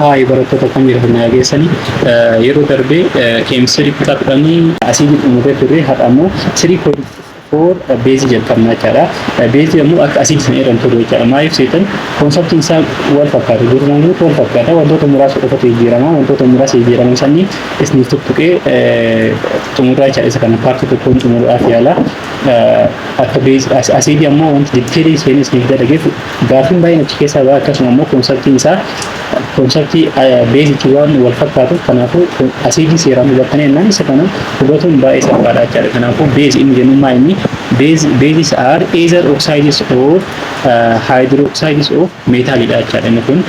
Haay, barattoota, akkam jirtan? Geessanii yeroo darbee keemistirii kutaa 10 asiidii xumurree turre. Har'a ammoo 3.4 beezii jalqabna jechaadha. Beezii ammoo akka asiidii sana irra hin turre jechaadha. Maaliif seetan? Conceptiin isaa wal fakkaata. Guutumaan guutuu wal fakkaata. Wantoota muraasa qofatu jijjiirama. Wantoota muraasa jijjiiraman sanii isiniif tuttuqee xumurraa jechaadha. Isa kana partii tokkoon xumuruudhaaf yaala. Akka asiidii ammoo wanti detailii seenee isiniif dalageef gaafiin baay'een achi keessaa ba'a. Akkasuma ammoo conceptiin isaa conceptii beezichi waan wal fakkaatuuf, kanaafuu asiidii seeraan hubattanii jennaan isa kana hubatuun baay'ee salphaadha jechaadha. Kanaafuu base inni jennu maa inni? Bases are either oxides or hydroxides of metalidha jechaadha. Inni kun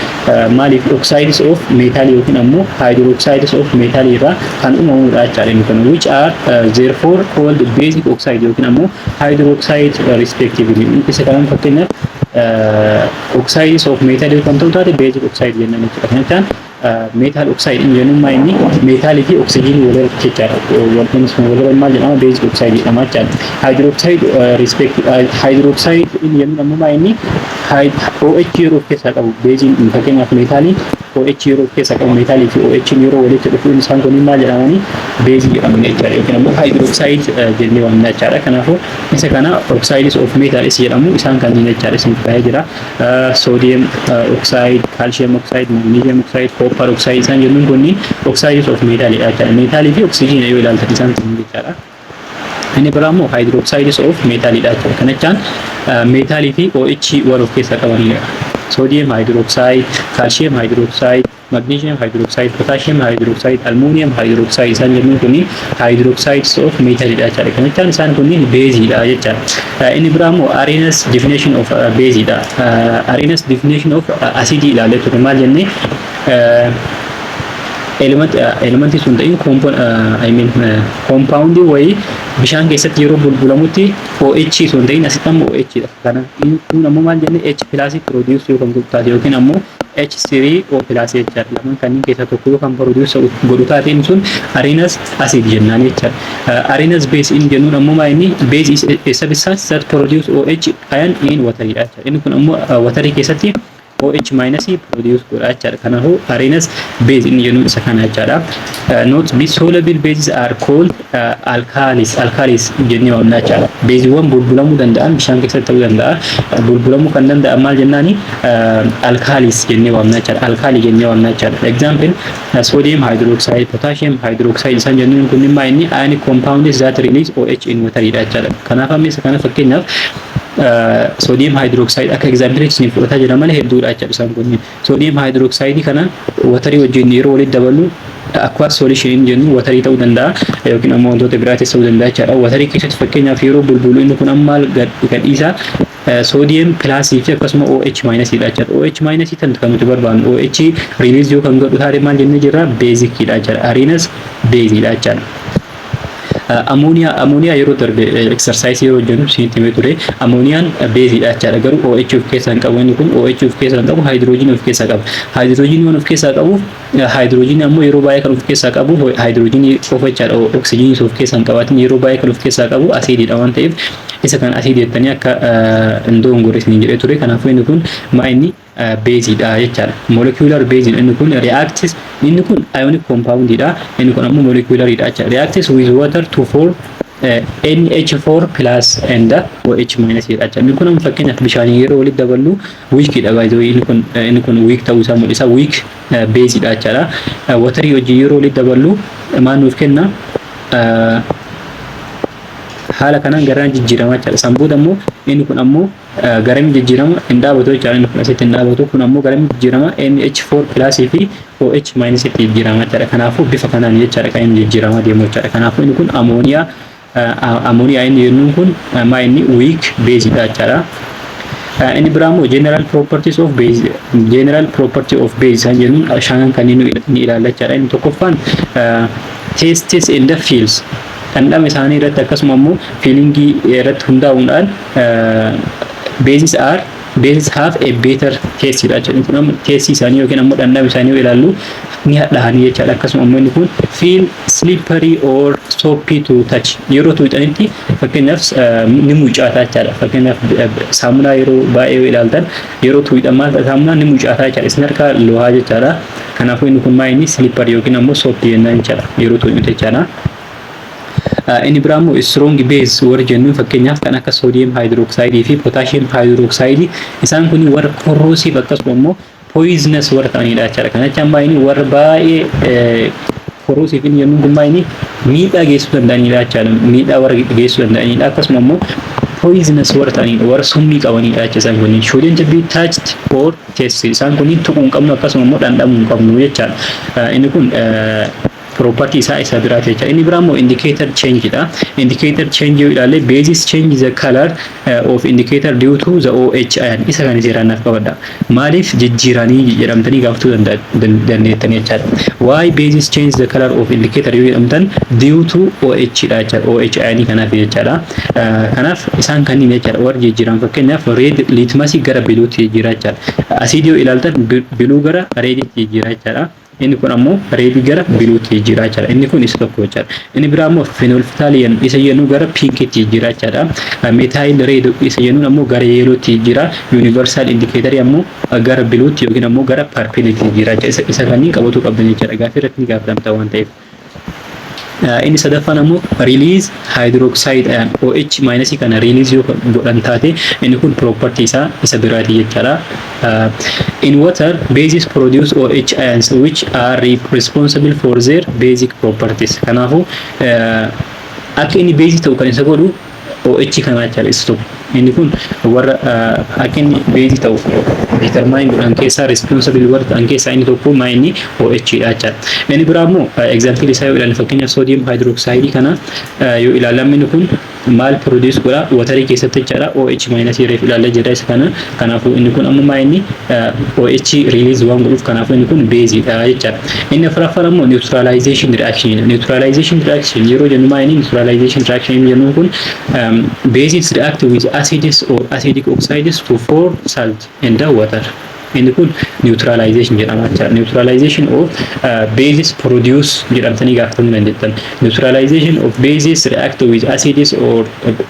maaliif oxides of metal yookiin ammoo hydroxides of metal irraa kan uumamudha jechaadha inni kun, which are therefore called basic oxide yookiin ammoo hydroxide respectively. Isa kanaan fakkeenyaaf oxides of metal kan ta'u taate basic oxide jennaan jechuudha. Kana jechaan metal oxide inni jennuun maa inni? Meetaalii fi oksijiinii walirratti jechaadha. Wantoonni sun walirra maal jedhama? Basic oxide jedhama jechaadha. Hydroxide respect hydroxide inni jennuun ammoo maa inni? OH yeroo of keessaa qabu beeziin, fakkeenyaaf meetaaliin OH yeroo of keessaa qabu, meetaalii fi OH yeroo walitti dhufu isaan kun maal jedhamanii? Beezii jedhamanii jechaadha yookiin ammoo hydroxide jennee waamna jechaadha. Kanaafuu isa kana oxides of metals jedhamu isaan kanneen jechaadha. Isin kaa'ee jira. Sodium oxide, calcium oxide, magnesium oxide, copper oxide isaan jennuun kunniin oxides of metalidha jechaadha. Meetaalii fi oksijiina yoo ilaaltan isaan kun jechaadha. Inni biraa immoo hydroxides of metalidha jechuudha. Kana jechaan meetaalii fi OH wal of keessaa qabanidha. Sodium hydroxide, calcium hydroxide, magnesium hydroxide, potassium hydroxide, aluminum hydroxide isaan jennuun kunniin hydroxides of metalidha jechaadha. Kana jechaan isaan kunniin beeziidha jechaadha. Inni biraa immoo Arrhenius definition of beeziidha. Arrhenius definition of acidii ilaalee ture. Maal jennee? Elementii sun ta'in, I mean, compoundii wayii bishaan keessatti yeroo bulbulamutti OH sun ta'in, asitti ammoo OH dha. Kana kun ammoo maal jenne? H plus produce yoo kan godhu taate yookiin ammoo H3O plus jechaadha. Lamaan kanneen keessaa tokko yoo kan produce godhu taate inni sun Arrhenius acid jennaan jechaadha. Arrhenius base inni jennuun ammoo maal inni? Base is a substance that produce OH ion in water dha jechaadha. Inni kun ammoo waterii keessatti OH minus produce godha jechaadha. Kanaafuu Arrhenius base inni jennuun isa kana jechaadha. Note, be soluble bases are called alkalis, alkalis jennee waamna jechaadha. Beeziiwwan bulbulamuu danda'an bishaan keessatti ta'uu danda'a. Bulbulamuu kan danda'an maal jennaani? Alkalis jennee waamna jechaadha. Alkaalii jennee waamna jechaadha. Example, sodium hydroxide, potassium hydroxide isaan jennuun kunniin maa inni? Ionic compounds that release OH in water dha jechaadha. Kanaaf amma isa kana fakkeenyaaf sodium hydroxide akka example isin fudhataa jira malee hedduudha jechaadha isaan kunniin. Sodium hydroxide kana waterii wajjin yeroo walitti daballu, aqueous solution inni jennu waterii ta'uu danda'a yookiin ammoo wantoota biraatis ta'uu danda'a jechaadha. Waterii keessatti fakkeenyaaf yeroo bulbulu inni kun amma maal gadhiisa? Sodium plusii fi akkasuma OH minusiidha jechaadha. OH minusii kan nuti barbaannu, OH release yoo kan godhu taate maal jennee jirra? Basiciidha jechaadha. Arrhenius baseiidha jechaadha. Amooniyaa yeroo darbe exerciseii yeroo hojjennu isinitti himee ture. Amooniyaan beeziidha jechaadha. Garuu OH of keessaa hin qabu. Inni kun OH of keessaa hin qabu, haayidroojinii of keessaa qaba. Haayidroojinii waan of keessaa qabuuf, haayidroojinii ammoo yeroo baay'ee kan of keessaa qabu haayidroojinii qofa jechaadha. Oksijiinii of keessaa hin qabaatin yeroo baay'ee kan of keessaa qabu asiidiidha waan ta'eef, isa kan asiidii jettanii akka hin dogongorre isiniin jedhee ture. Kanaafuu inni kun maa inni? Beeziidha jechaadha. Molecular beeziidha inni kun. Reacts, inni kun ionic compoundidha. Inni kun ammoo molecularidha jechaadha. Reacts with water to form NH4 plus and OH minus jedha jechaadha. Inni kun amma fakkeenyaaf bishaanii yeroo walitti daballu weakidha, by the way. Inni kun weak ta'uu isaa mul'isa. Weak beeziidha jechaadha. Waterii wajjin yeroo walitti daballu maal nuuf kenna? Haala kanaan garaan jijjiirama jechaadha. San booda immoo inni kun ammoo garami jijjiirama? Hin dhaabatu jechaadha. Inni kun asitti hin dhaabatu. Kun ammoo garami jijjiirama? NH4 plusii fi OH minus itti jijjiirama jechaadha. Kanaafuu bifa kanaan jechaadha kan inni jijjiiramaa deemu jechaadha. Kanaafuu inni kun amooniyaa inni jennuun kun maa inni? Weak baseidha jechaadha. Inni biraa immoo general properties of base, general property of base isaan jennuun shanan kanneen ni ilaalla jechaadha. Inni tokkoffaan tastes and the feels, dhandhama isaanii irratti akkasuma immoo feelingii irratti hundaa'uudhaan bases have a bitter taste dha jechuudha. Kun ammoo tasteii isaanii yookiin ammoo dhandhama isaanii yoo ilaallu ni hadhaa'anii jechaadha. Akkasuma ammoo inni kun feel slippery or soapy to touch, yeroo tuuxanitti fakkeenyaaf ni mucaataa jechaadha. Fakkeenyaaf saamunaa yeroo baay'ee yoo ilaaltan yeroo tuuxan maal ta'a? Saamunaan ni mucaataa jechaadha. Isin harkaa lohaa jechaadha. Kanaafuu inni kun maa inni slippery yookiin ammoo soapy jennaan jechaadha. Yeroo tuqnu jechaadha. Inni biraa immoo strong base warri jennuun, fakkeenyaaf kan akka sodium hydroxide fi potassium hydroxide, isaan kun warra corrosive akkasuma immoo poisonous warra ta'anidha jechaadha. Kana jechaan baay'inni warra baay'ee corrosive inni jennuun kun baay'inni miidhaa geessisuu danda'anidha jechaadha. Miidhaa warra geessisuu danda'anidha. Akkasuma immoo poisonous warra ta'anidha. Warra summii qabanidha jecha isaan kunniin. Shouldn't be touched or tasted. Isaan kunniin tuquu hin qabnu, akkasuma immoo dhandhamuu hin qabnu jechaadha. Inni kun property isaa isa biraati jecha. Inni biraa immoo indicator change dha. Indicator change yoo ilaalle, bases change the color of indicator due to the OH ion. Isa kana seeraan naaf qabadha. Maaliif jijjiiranii jedhamtanii gaafachuu dandeettanii jechaadha. Why bases change the color of indicator yoo jedhamtan, due to OH dha jechaadha. OH ion kanaaf jechaadha. Kanaaf isaan kanneen jechaadha warri jijjiiran, fakkeenyaaf red litmusii gara bluetti jijjiiraa jechaadha. Asiidii yoo ilaaltan, blue gara reditti jijjiiraa jechaadha. Inni kun ammoo redii gara bluetti jijjiiraa jechaadha. Inni kun isa tokko jechaadha. Inni biraa ammoo phenolphthalein isa jennu gara pinkitti jijjiiraa jechaadha. Methyl red isa jennuun ammoo gara yellowtti jijjiiraa. Universal indicatorii ammoo gara bluetti yookiin ammoo gara purpleitti jijjiiraa jechaadha. Isa kanneen qabatu qabdan jechaadha. Gaaffii irratti ni gaafatamta waan ta'eef. Inni sadaffaan ammoo release hydroxide ion, OH minusii kana release yoo godhan taate, inni kun property isaa isa biraati jechaadha. In water, bases produce OH ions which are responsible for their basic properties. Kanaafuu akka inni base ta'u kan isa godhu OH kana jechaadha isa tokko. Inni kun warra akka inni base ta'u determine godhan keessaa, responsible warra ta'an keessaa inni tokko maa inni OH dha jechaadha. Inni biraa immoo example isaa yoo ilaalle, fakkeenyaaf sodium hydroxide kana yoo ilaallamu, inni kun maal produce godha waterii keessatti jechaadha? OH minus reef ilaallee jira isa kana. Kanaafuu inni kun amma maa inni OH release waan godhuuf, kanaafuu inni kun base dha jechaadha. Inni afuraffaan ammoo neutralization reaction. Neutralization reaction yeroo jennu maa inni neutralization reaction jennuun kun bases react with acids or acidic oxides to form salt and water. Inni kun neutralization jedhama jechaadha. Neutralization of bases produce jedhamtanii gaafatamuu dandeettan. Neutralization of bases react with acids or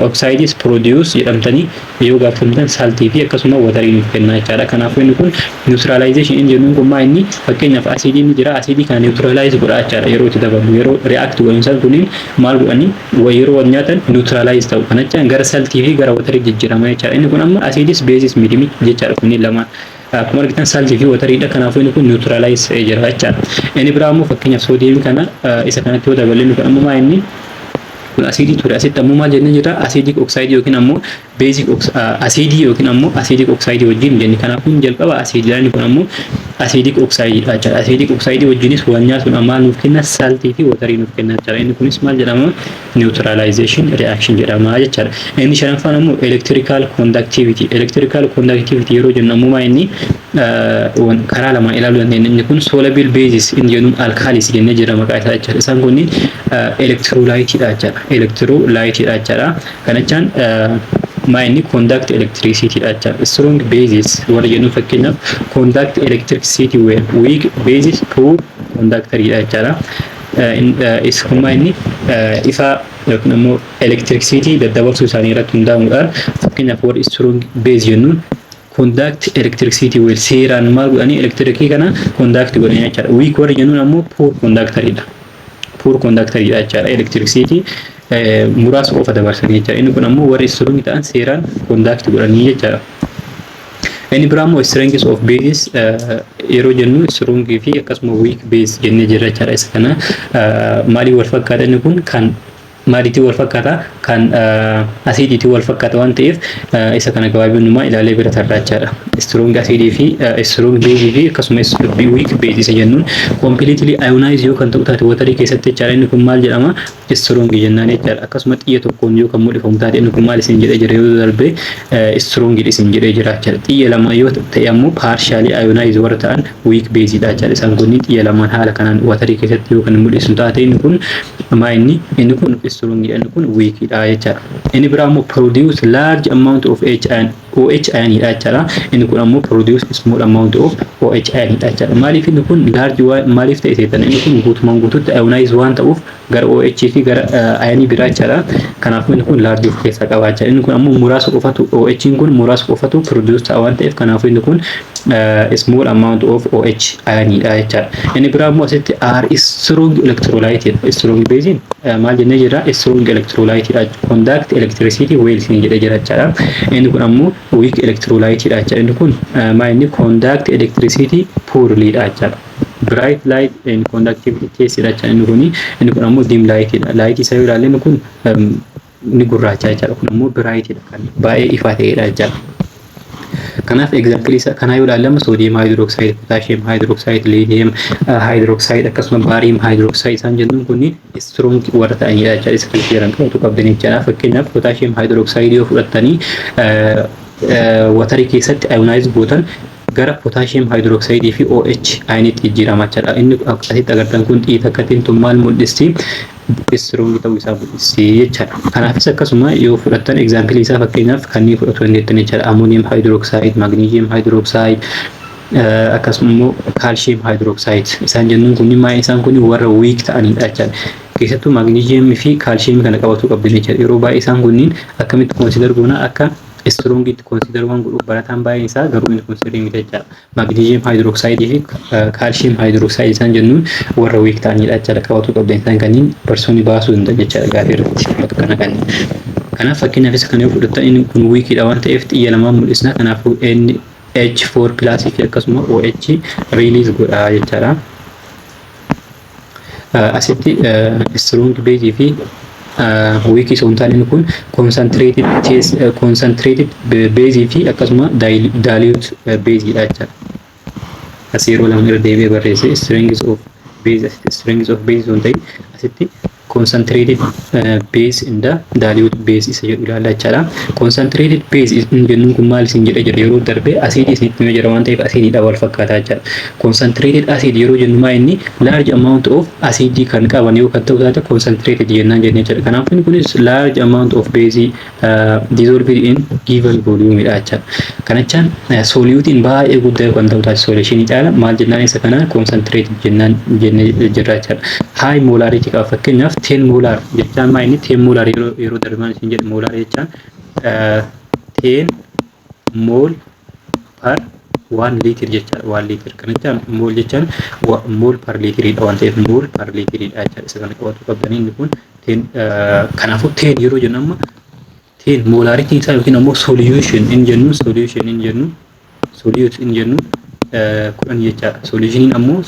oxides produce jedhamtanii yoo gaafatamtan, saltii fi akkasuma waterii nuuf kenna jechaadha. Kanaafuu inni kun neutralization inni jennuun kun maa inni fakkeenyaaf asiidiin ni jira, asiidii kana neutralize godha jechaadha. Yeroo itti dabalu, yeroo react godhan, isaan kunniin maal godhanii yeroo wal nyaatan neutralize ta'u. Kana jechaan gara saltii fi gara waterii jijjiirama jechaadha. Inni kun amma asiidis basis miti jechaadha kunniin lamaan. Akkuma argitan saltii fi wateriidha. Kanaafuu inni kun neutralize ta'ee jira jechaadha. Inni biraa immoo fakkeenyaaf soodiyeemii kana isa kanatti yoo daballe, inni kun ammoo maa inni kun asiidii ture. Asitti ammoo maal jennee jira? Acidic oxide yookiin ammoo basic asiidii yookiin ammoo acidic oxide wajjin jenne. Kanaafuu jalqaba asiidii, inni kun ammoo acidic oxide dha jechaadha. Acidic oxide wajjinis wal nyaatuun maal nuuf kenna? Saltii fi waterii nuuf kenna jechaadha. Inni kunis maal jedhama? Neutralization reaction jedhama jechaadha. Inni shanaffaan ammoo electrical conductivity. Electrical conductivity yeroo jennu ammoo maa inni karaa lamaan ilaaluu dandeenya. Inni kun soluble bases inni jennuun alkalis jennee jira maqaa isaa jechaadha. Isaan kunniin electrolyte dha jechaadha. Electrolyte dha jechaadha. Kana jechaan maa inni conduct electricity dha jechaadha. Strong bases warra jennu fakkeenyaaf conduct electricity well, weak bases poor conductor dha jechaadha. Kun maa inni ifa yookiin immoo electricity daddabarsuu isaanii irratti hundaa'uudhaan, fakkeenyaaf warri strong base jennuun conduct electricity well, seeraan maal godhanii elektirikii kana conduct godhanii jechaadha. Weak warri jennuun ammoo poor conductor dha. Poor conductor dha jechaadha. Electricity muraasa qofa dabarsanii jechaadha. Inni kun ammoo warri strong ta'an seeraan conduct godhanii jechaadha. Inni biraa immoo strength of bases yeroo jennu, strong fi akkasuma weak base jennee jirra jechaadha. Isa kana maaliin wal fakkaata? Inni kun kan maaliitiin wal fakkaata? Kan asiidiitiin wal fakkaata waan ta'eef, isa kana gabaabinummaa ilaalee bira tarraa jechaadha. Strong asiidii fi strong base fi akkasumas weak base isa jennuun completely ionize yoo kan ta'u taate waterii keessatti jechaadha. Inni kun maal jedhama? Strong jennaan jechaadha. Akkasuma xiyya tokkoon yoo kan mul'ifamu taate, inni kun maal isin jedhee jira yoo darbe? Strong isin jedhee jira jechaadha. Xiyya lama yoo ta'e ammoo partially ionize warra ta'an weak base dha jechaadha. Isaan kunniin xiyya lamaan haala kanaan waterii keessatti yoo kan mul'isu taate, inni kun maa inni kun strong, inni kun weak dha jechaadha. Inni biraa immoo produce large amount of H ion, OH ion dha jechaadha. Inni kun ammoo produce small amount of OH ion dha jechaadha. Maaliif inni kun large maaliif ta'e seetan? Inni kun guutumaan guututti ionize waan ta'uuf gara OH fi gara ionii biraa jechaadha. Kanaafuu inni kun large of keessaa qaba jechaadha. Inni kun ammoo muraasa qofatu, OH kun muraasa qofatu produce ta'a waan ta'eef, kanaafuu inni kun Small amount of OH ioniidha jechaadha. Inni biraa immoo asitti are strong electrolyte dha. Strong base maal jennee jirra? Strong electrolyte dha. Conduct electricity well isin jedhee jira jechaadha. Inni kun ammoo weak electrolyte dha jechaadha. Inni kun maal inni conduct electricity poorly dha jechaadha. Bright light and conductivity test dha jechaadha inni kuni. Inni kun ammoo dim light dha. Light isa yoo ilaalle inni kun ni gurraacha jechaadha. Kun ammoo bright dha, kan baay'ee ifaa ta'edha jechaadha. Kanaaf example isa kanaa yoo ilaallamu sodium hydroxide, potassium hydroxide, lithium hydroxide, akkasuma barium hydroxide isaan jennuun kunniin strong warra ta'anidha jechaadha. Isa kan jedhan qabatu qabdan jechaadha. Fakkeenyaaf, potassium hydroxide yoo fudhattanii waterii keessatti ionize gootan gara potassium hydroxide fi OH ionitti jijjiirama jechaadha. Inni asitti agartan kun xiita akkatiin tun maal mul'isti? Strong ta'uu isaa mul'isti jechaadha. Kanaafis akkasuma yoo fudhattan example isaa fakkeenyaaf kanneen fudhatu dandeettan jechaadha. Ammonium hydroxide, magnesium hydroxide, akkasuma immoo calcium hydroxide isaan jennuun kunniin maal isaan kun warra weak ta'anidha jechaadha. Keessattuu magnesium fi calcium kana qabatu qabdan jechaadha. Yeroo baay'ee isaan kunniin akkamitti consider goona? Akka strongitti consider waan godhuuf barataan baay'een isaa garuu inni consider miti jechaadha. Magnesium hydroxide fi calcium hydroxide isaan jennuun warra weak ta'anidha jechaadha. Qabatu qabdan isaan kanneen barsoonni baasuu danda'an jechaadha gaafii irratti bakka kana kanneen. Kanaaf fakkeenyaaf isa kana yoo fudhattan inni kun weakiidha waan ta'eef xiyya lamaan mul'isna. Kanaafuu NH4 plus fi akkasuma OH release godha jechaadha. Asitti strong base fi weak osoo hin taane inni kun concentrated test, concentrated base fi akkasuma dilute base dha jechaadha. As yeroo lama irra deebi'ee barreesse strength of base, asitti strength of base osoo hin ta'in asitti concentrated base and the dilute base isa jedhu ilaalla jechaadha. Concentrated base in jennuun kun maal isin jedhe jira? Yeroo darbe asiidii isinitti himee jira waan ta'eef asiidiidha wal fakkaataa jechaadha. Concentrated acid yeroo jennu maa inni large amount of acidii kan qaban yoo kan ta'u taate concentrated jennaan jennee jechaadha. Kanaaf inni kunis large amount of base dissolved in given volume dha jechaadha. Kanachaan soluteiin baay'ee guddaa yoo kan ta'u taate solutionii caala maal jennaan isa kanaan concentrated jennaan jennee jirra jechaadha. High molarity qaba. Fakkeenyaaf, 10 molar jechaan maa inni 10 molar yeroo darban isin jedhe molar jechaan 10 mole per 1 liter jechaadha. 1 liter kana jechaan mole jechaan mole per literiidha waan ta'eef mole per literiidha jechaadha. Isa kana qabatu qabdanii inni kun 10. Kanaafuu 10 yeroo jennu amma 10 molarityiin isaa yookiin ammoo solution in jennu, solution in jennu, solute in jennu 10 jechaadha. Solutioniin ammoo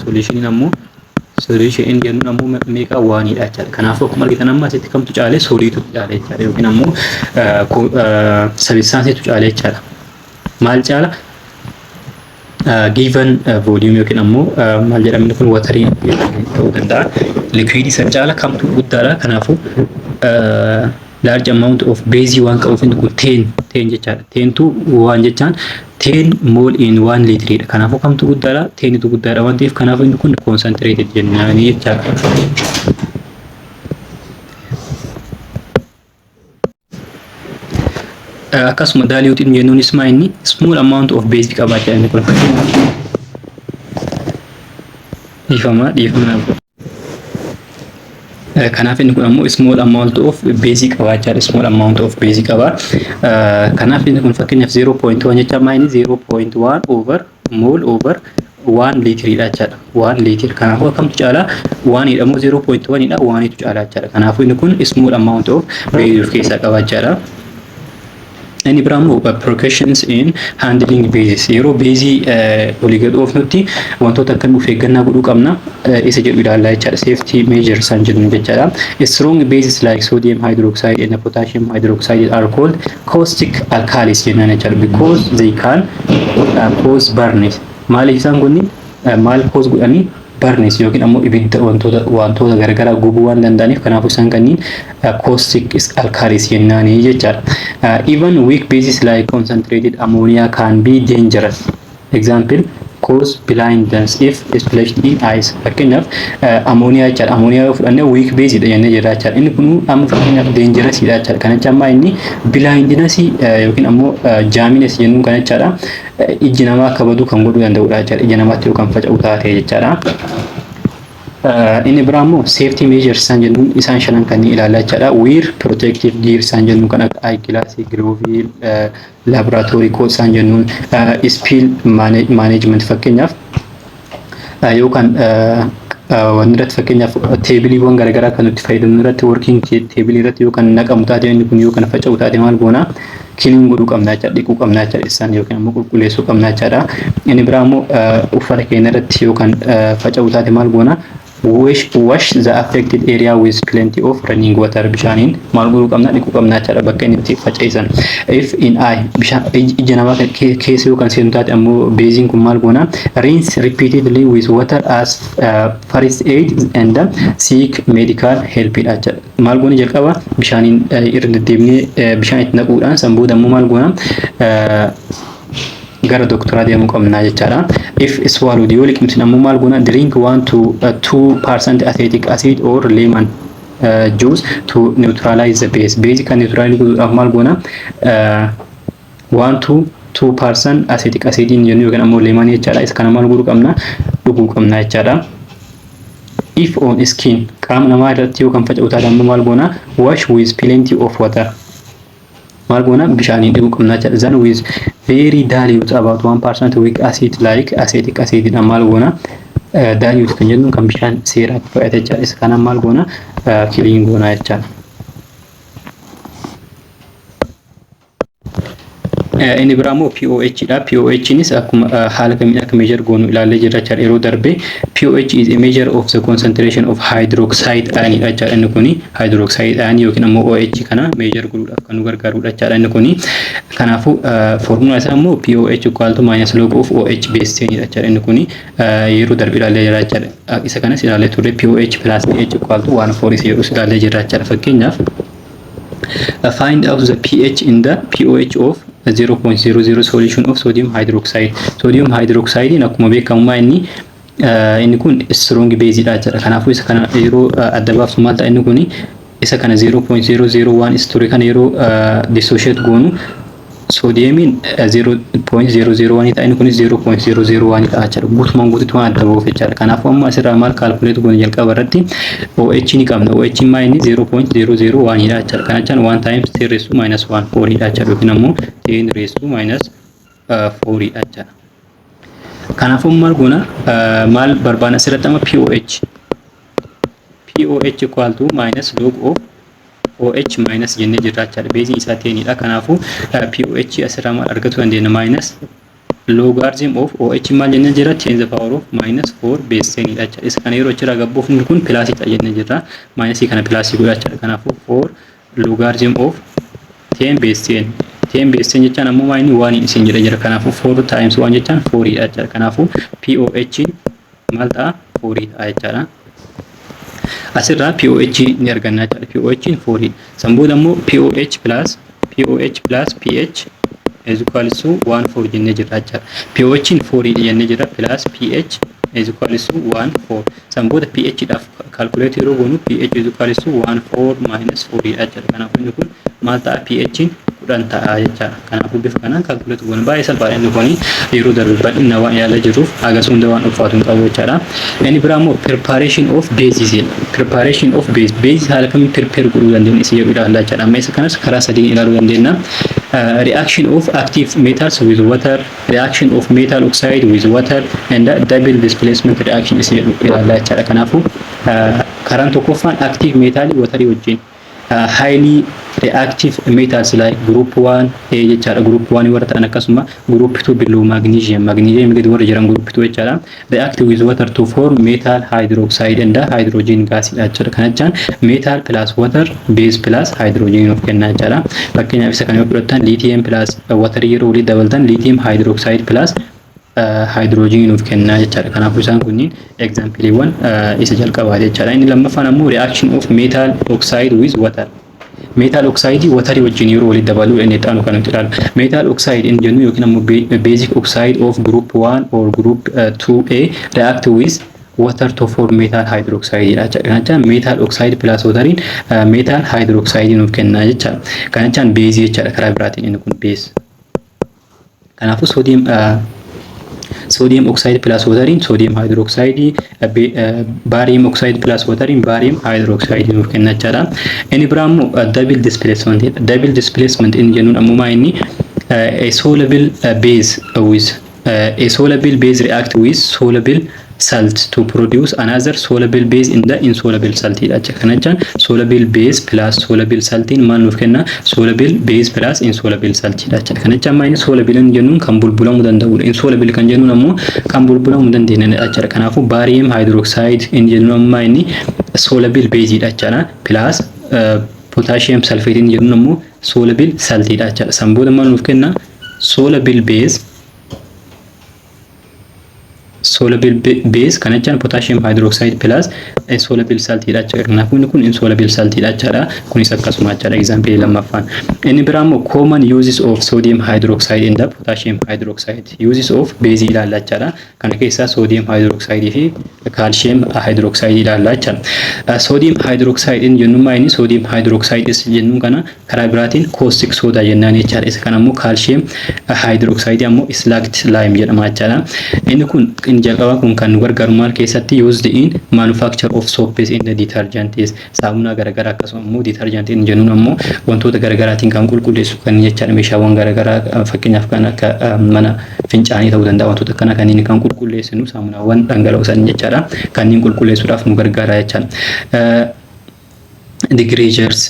solution in jennuun ammoo meeqa? Oneiidha jechaadha. Kanaafuu akkuma argitan amma asitti kamtu caale? Solutetu caale jechaadha yookiin ammoo substanceitu caale jechaadha. Maal caala? Given volume yookiin ammoo maal jedhamni kun waterii ta'uu danda'a. Liquidii san caala kamtu guddaadha. Kanaafuu large amount of base waan qabuuf inni kun 10 10 jechaadha. 10 to 1 jechaan 10 mole in 1 literiidha. Kanaafuu kamtu guddaadha? 10tu guddaadha waan ta'eef kanaafuu inni kun concentrated jennaanii jechaadha. Akkasuma diluteiin jennuunis maa inni small amount of base qabaachaa inni kun dhiifama dhiifama. Kanaaf inni kun ammoo small amount of base qabaachaadha. Small amount of base qaba. Kanaaf inni kun fakkeenyaaf 0.1 jecha maa inni 0.1 over mole over 1 literiidha jechaadha. 1 liter. Kanaafuu akkamtu caalaa? 1 dha moo 0.1 dha? 1tu caalaa jechaadha. Kanaafuu inni kun small amount of base of keessaa qaba jechaadha. Inni biraa immoo precautions in handling bases, yeroo baseii olii gad oofnutti wantoota akkamii of eeggannaa godhuu qabna isa jedhu ilaallaa jechaadha. Safety measures isaan jennu jechaadha. Strong bases like sodium hydroxide and potassium hydroxide are called caustic alkalis jennaan jechaadha, because they can cause burns. Maaliif isaan kunniin maal cause godhanii? Burns yookiin ammoo ibidda wantoota garaagaraa gubuu waan danda'aniif kanaafuu isaan kanneen caustic alkalis jennaanii jechaadha. Even weak bases like concentrated ammonia can be dangerous. Example, cause blindness if splashed in eyes. Fakkeenyaaf ammooniyaa jechaadha. Ammooniyaa yoo fudhanne weak base dha jennee jirra jechaadha. Inni kun amma fakkeenyaaf dangerous dha jechaadha. Kana jecha amma inni blindness yookiin ammoo jaaminess jennuun kana jechaadha. Ijji namaa akka badu kan godhuu danda'udha jechaadha. Ija namaatti yoo kan faca'u taate jechaadha. Inni biraa immoo safety measures isaan jennuun isaan shanan kanneen ilaalaa jechaadha. Wear protective gear isaan jennuun kan akka eye glass, glove, laboratory coat isaan jennuun, spill management, fakkeenyaaf yookaan wanni irratti, fakkeenyaaf tableiiwwan garaagaraa kan nuti fayyadamnu irratti, working tableii irratti yoo kan naqamu taate, inni kun yoo kan faca'u taate, maal goona? Clean godhuu qabna jechaadha, dhiquu qabna jechaadha isaan yookiin ammoo qulqulleessuu qabna jechaadha. Inni biraa immoo uffata keenya irratti yoo kan faca'u taate maal goona? Wash the affected area with plenty of running water. Bishaaniin maal godhuu qabna? Dhiquu qabna jechaadha bakka inni itti faca'isan. If in eye, bishaan ija namaa keessa yoo kan seenu taate ammoo baseiin kun maal goona? Rinse repeatedly with water as first aid and seek medical help dha jechaadha. Maal goona? Jalqaba bishaaniin irra deddeebinee bishaan itti naquudhaan, san booda ammoo maal goona? Gara doktoraa deemuu qabna jechaadha. If swallowed, yoo liqimsin ammoo maal goona? Drink 1 to 2% acetic acid or lemon juice to neutralize the base. Base kan neutralize godhuudhaaf maal goona? 1 to 2% acetic acid jennu yookiin ammoo lemon jechaadha. Isa kana maal godhuu qabna? Dhuguu qabna jechaadha. If on skin, qaama namaa irratti yoo kan faca'u taate ammoo maal goona? Wash with plenty of water. Maal goona? Bishaaniin dhiquu qabna jechaadha. Then with very dilute, about 1% weak acid like acetic acid dha maal goona? Dilute kan jennu kan bishaan seeraatti fudhate jechaadha. Isa kanaan maal goona? Clean goona jechaadha. Inni biraa immoo pOH dha. pOH nis akkuma haala kamiin akka measure goonu ilaallee jirra jechaadha yeroo darbe. pOH is a measure of the concentration of hydroxide ion dha jechaadha inni kuni. Hydroxide ion yookiin ammoo OH kana measure godhuudhaaf kan nu gargaarudha jechaadha inni kuni. Kanaafuu foormulaa isaa immoo pOH equal to minus log of OH base 10 dha jechaadha inni kuni. Yeroo darbe ilaallee jirra jechaadha. Isa kanas ilaallee turre. pOH plus pH equal to 1 4 isa jedhus ilaallee jirra jechaadha. Fakkeenyaaf, find out the pH in the pOH of 0.00 solution of sodium hydroxide. Sodium hydroxide akkuma beekamu inni kun strong base dha jechuudha. Kanaafuu isa kana yeroo adda baaftu maal ta'a inni kuni? Isa kana 0.001 is ture kana yeroo dissociate goonu, sodiumiin 0.001 ta'a, inni kunis 0.001 ta'a jechuudha. Guutumaan guututti waan adda bahuuf jechaadha. Kanaafuu amma asirraa maal calculate goone? Jalqaba irratti OH ni qabna. OH maa inni 0.001 dha jechaadha. Kana jechaan 1 times 10 raised to minus 1 4 dha jechaadha. Yookiin ammoo 10 raised to minus 4 dha jechaadha. Kanaafuu maal goona? Maal barbaadna asirratti amma? pOH. pOH equal to minus log of OH minus jennee jirra jechaadha. Baseiin isaa 10 dha. Kanaafuu pOH asirraa maal argachuu dandeenya? Minus logarithm of OH maal jennee jira? 10 the power of minus 4 base 10 dha jechaadha. Isa kana yeroo achirraa gabbuufni kun plusii ta'a jennee jirra. Minusii kana plusii godha jechaadha. Kanaafuu 4 logarithm of 10 base 10. 10 base 10 jechaan ammoo maal inni waan isin jedha jira. Kanaafuu 4 times 1 jechaan 4 dha jechaadha. Kanaafuu pOH maal ta'a? 4 ta'a jechaadha. Asirraa pOH ni arganna jechaadha. pOH 4. San booda immoo pOH plus pH is equal to 1 4 jennee jirra jechaadha. pOH 4 jennee jirra, plus pH is equal to 1 4. San booda pH dhaaf calculate yeroo goonu, pH is equal to 1 4 minus 4 dha jechaadha. Kanaafuu inni kun maal ta'a? pH 10 ta'a jechaadha. Kanaafuu bifa kanaan calculate goona. Baay'ee salphaadha inni kuni, yeroo darbe bal'ina waan ilaalaa jirruuf hagas hunda waan ulfaatu hin qabu jechaadha. Inni biraa immoo preparation of bases jedha. Preparation of base. Base haala kamiin prepare godhuu dandeenya isa jedhu ilaallaa jechaadha. Amma isa kanas karaa sadiin ilaaluu dandeenya. Reaction of active metals with water, reaction of metal oxide with water and double displacement reaction isa jedhu ilaallaa jechaadha. Kanaafuu karaan tokkoffaan active metalii waterii wajjin, highly reactive metals like group 1 A jechaadha. Group 1 warra ta'an, akkasuma group 2 below magnesium, magnesium gadi warra jiran group 2 jechaadha, react with water to form metal hydroxide and hydrogen gas dha jechaadha. Kana jechaan metal plus water, base plus hydrogen of kenna jechaadha. Fakkeenyaaf isa kana yoo fudhattan, lithium plus water yeroo walii dabaltan, lithium hydroxide plus hydrogen nuuf kennaa jechaadha. Kanaafuu isaan kunniin exampleiiwwan isa jalqabaati jechaadha. Inni lammaffaan ammoo reaction of metal oxide with water. Metal oxide waterii wajjin yeroo walitti dabaluu inni itti aanu kan nuti ilaalu. Metal oxide inni jennu yookiin ammoo basic oxide of group 1 or group 2A react with water to form metal hydroxide dha jechaadha. Kana jechaan metal oxide plus wateriin metal hydroxide nuuf kennaa jechaadha. Kana jechaan baseii jechaadha, karaa biraatiin inni kun base. Kanaafuu sodium Sodium oxide plus wateriin sodium hydroxide, barium oxide plus wateriin barium hydroxide nuuf kenna jechaadha. Inni biraa immoo double displacement. Double displacement inni jennuun ammoo maa inni a soluble base react with soluble salt to produce another soluble base in the insoluble salt dha. Kana jechaan soluble base plus soluble saltiin maal nuuf kenna? Soluble base plus insoluble salt dha. Kana jechaan maal inni soluble jennuun kan bulbulamuu danda'udha. Insoluble kan jennuun ammoo kan bulbulamuu hin dandeenyedha jechuudha. Kanaafuu barium hydroxide inni jennuun ammoo inni soluble base dha jechuudha. Plus potassium sulfate inni jennuun ammoo soluble salt dha jechuudha. San booda maal nuuf kenna? Soluble base kana jechaan potassium hydroxide plus insoluble salt dha jechuudha. Kanaafuu inni kun insoluble salt dha jechuudha. Kunis akkasuma jechuudha example lammaffaan. Inni biraa immoo common uses of sodium hydroxide and the potassium hydroxide. Uses of base ilaalla jechuudha. Kana keessaa sodium hydroxide fi calcium hydroxide ilaalla jechuudha. Sodium hydroxide inni jennuun maa inni sodium hydroxide jennuun kana karaa biraatiin caustic soda jennaan jechaadha. Isa kana immoo calcium hydroxide ammoo slaked lime jedhama jechaadha. Inni kun inni jalqabaa kun kan nu gargaaru maal keessatti? Used in manufacture of soaps and the detergents, saamunaa garaagaraa, akkasuma immoo detergent inni jennuun ammoo wantoota garaagaraatiin kan qulqulleessu kan jechaadha. Meeshaawwan garaagaraa, fakkeenyaaf kan akka mana fincaanii ta'uu danda'a, wantoota akkana kanneen kan qulqulleessinu saamunaawwan dhangala'oo san jechaadha. Kanneen qulqulleessuudhaaf nu gargaara jechaadha. Degreasers,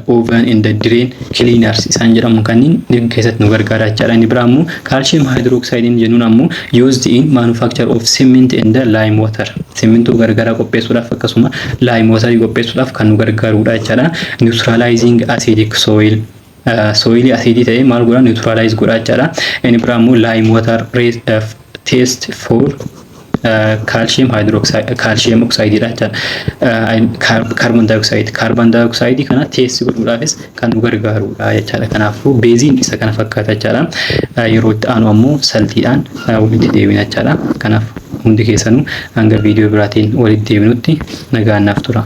oven and the drain cleaners isaan jedhamu kanneen keessatti nu gargaara jechaadha. Inni biraa immoo calcium hydroxide jennuun ammoo used in manufacture of cement and the lime water. Simintoo garagaraa qopheessuudhaaf akkasuma lime water qopheessuudhaaf kan nu gargaarudha jechaadha. Neutralizing acidic soil. Soilii asiidii ta'e maal godha? Neutralize godha jechaadha. Inni biraa immoo lime water test for calcium hydroxide, calcium oxide dha jechaadha. Carbon dioxide, carbon dioxide kana test godhuudhaafis kan nu gargaarudha jechaadha. Kanaafuu beeziin isa kana fakkaata jechaadha. Yeroo itti aanu ammoo saltiidhaan walitti deebina jechaadha. Kanaaf hundi keessanuu hanga viidiyoo biraatiin walitti deebinutti nagaan naaf tura.